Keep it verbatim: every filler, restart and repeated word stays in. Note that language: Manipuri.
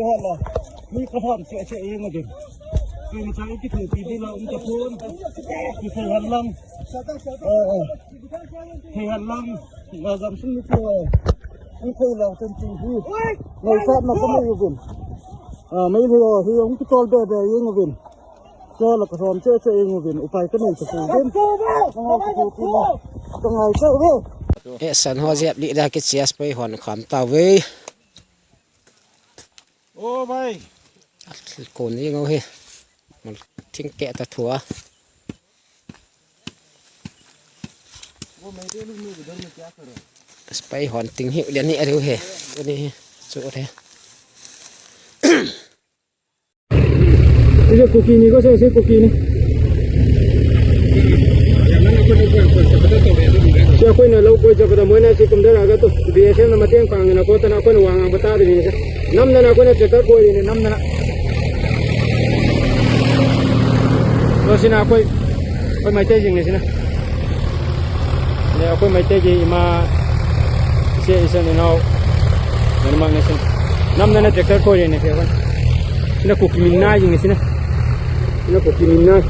ꯍꯣꯠꯂꯣ꯫ ꯃꯤ ꯀꯐꯝ ꯆꯦꯛ ꯆꯦꯛ ꯌꯦꯡꯉꯗꯤ꯫ ꯀꯩ ꯃꯆꯥꯒꯤ ꯀꯤꯊꯣꯛꯄꯤꯗꯣꯏꯅꯣ? ꯑꯝꯇ ꯐꯣꯟ꯫ ꯀꯤꯊꯣꯛꯍꯜꯂꯝ꯫ ꯑ, ꯑ꯫ ꯊꯣꯏꯍꯜꯂꯝ꯫ ꯂꯥꯖꯝꯁꯤꯡ ꯅꯨꯄꯤ ꯍꯣꯏ꯫ ꯑꯩꯈꯣꯏ ꯂꯥꯎ ꯆꯟ ꯆꯤꯡ ꯍꯨꯏ꯫ ꯂꯩ ꯁꯥꯠ ꯃꯇꯝ ꯂꯩꯌꯨꯕꯤꯟ꯫ ꯑ, ꯃꯩ ꯍꯨꯏ ꯍꯨꯏ ꯑꯃꯨꯛ ꯇꯣꯜ ꯕꯦ ꯕꯦ ꯌꯦꯡꯉꯨꯕꯤꯟ꯫ ꯆꯦꯜꯂ ꯀꯁꯣꯝ ꯆꯦ ꯆꯦ ꯌꯦꯡꯉꯨꯕꯤꯟ꯫ ꯎꯄꯥꯏ ꯀꯅꯤ ꯆꯠꯊꯣꯛꯎꯕꯤꯟ꯫ ꯀꯉꯥꯏ ꯆꯠꯊꯣꯛꯎꯕꯤꯟ꯫ ꯀꯉꯥꯏ ꯆꯠꯊꯣꯛꯎꯕꯤꯟ꯫ ꯑꯦ, ꯁꯟ ꯍꯣ ꯖꯦꯞ ꯂꯤꯛ ꯗ ꯀꯤ ꯆꯦꯁ ꯄꯩ ꯍꯣꯟ ꯈꯥꯝ ꯇꯥꯎꯋꯦ꯫ ओ भाई। ꯀꯣꯟ ꯌꯦꯡꯉꯧꯍꯦ꯫ ꯊꯤꯡ ꯀꯦ ꯇ ꯊꯨꯑ꯫ वो मैं तो नहीं, नहीं, उधर में क्या करो? ꯑꯁ, ꯄꯩ ꯍꯣꯟ ꯇꯤꯡ ꯍꯤ ꯎꯂꯦꯟ ꯍꯤ ꯑꯔꯨ ꯍꯦ꯫ ꯎꯅꯤ ꯍꯤ꯫ ꯆꯨꯔꯦ꯫ ꯁꯤꯁꯦ ꯀꯨꯀꯤꯅꯤꯀꯣ, ꯁꯦ, ꯁꯤ ꯀꯨꯀꯤꯅꯤ꯫ ꯁꯤ ꯑꯩꯈꯣꯏꯅ ꯂꯧ ꯀꯣꯏ ꯆꯠꯄꯗ ꯃꯣꯏꯅ ꯁꯤ ꯀꯨꯝꯊꯔꯛꯑꯒ ꯇꯨ, ꯕꯤ ꯑꯦꯁ ꯑꯦꯐꯅ ꯃꯇꯦꯡ ꯄꯥꯡꯗꯅ ꯈꯣꯠꯇꯅ ꯑꯩꯈꯣꯏꯅ ꯋꯥ ꯉꯥꯡꯕ ꯇꯥꯗꯕꯤꯅꯤ ꯁꯦ꯫ ꯅꯝꯗꯅ ꯑꯩꯈꯣꯏꯅ ꯇ꯭ꯔꯦꯛꯇꯔ ꯀꯣꯏꯔꯤꯅꯦ, ꯅꯝꯗꯅ꯫ ꯑꯗꯣ ꯁꯤꯅ ꯑꯩꯈꯣꯏ, ꯑꯩꯈꯣꯏ ꯃꯩꯇꯩꯁꯤꯡꯅꯤ ꯁꯤꯅ꯫ ꯑꯗꯩ ꯑꯩꯈꯣꯏ ꯃꯩꯇꯩꯒꯤ ꯏꯃꯥ, ꯏꯆꯦ, ꯏꯆꯤꯟ ꯏꯅꯥꯎ ꯂꯣꯏꯅꯃꯛꯅꯦ ꯁꯤꯅ꯫ ꯅꯝꯗꯅ ꯇ꯭ꯔꯦꯛꯇꯔ ꯀꯣꯏꯔꯤꯅꯦ ꯁꯤ ꯑꯩꯈꯣꯏꯅ꯫ ꯁꯤꯅ ꯀꯨꯀꯤ ꯃꯤꯅꯥꯏꯁꯤꯡꯅꯤ ꯁꯤꯅ꯫ ꯁꯤꯅ ꯀꯨꯀꯤ ꯃꯤꯅꯥꯏ꯫